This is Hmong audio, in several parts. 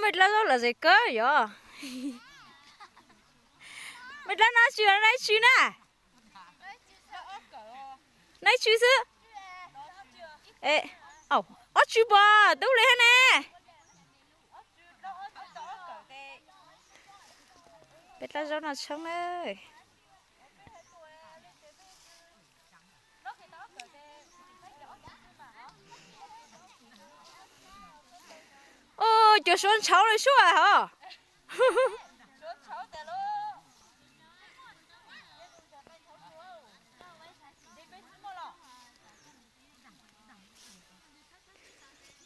Peb dlab zaub lom zem kawg yog. Peb dlab no tsis, dlab ib tsw na. Dlab ib tsw xwb. Ob tsw pom tub li hab ne. Peb dlab zaub no tshoob na. Ua cov suav ntshauv li sub hos.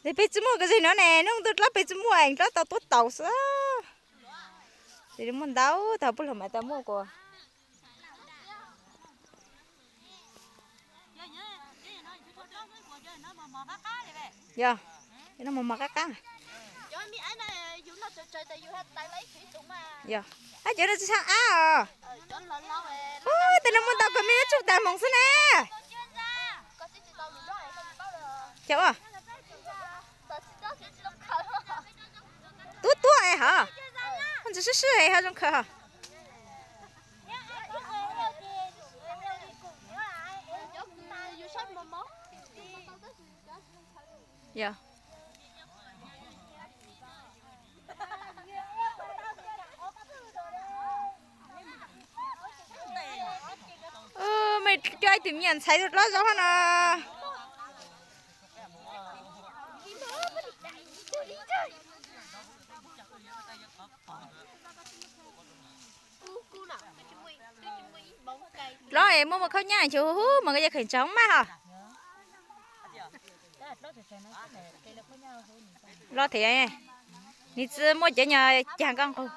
Peb tsi muaj kov zig no ne, nub twg dlab peb tsi muaj, dlab tau tuab taus xwb. Tes muaj ntau tag, puab hlua mas tau muaj kuas. Yog, no mos mos qab qab. Yog, ab cov no tsi tshaj ab os. Ub, tej no muaj ntau kawg, me yuav tsum tag moos xwb na. Cov ua tuab tuab es hos, ntsis sib sib es ho zoo khaws hos. Yog. Mej coj ib tug me nyuam ntxhais tuaj dlab zaub hab no. Dlab es muaj muaj khaub nyaj, nchuav huv huv mas koj yog kheem tsaug maj hos. Dlab thiab, nws tsi muaj cov nyuag cag nkauj nqug.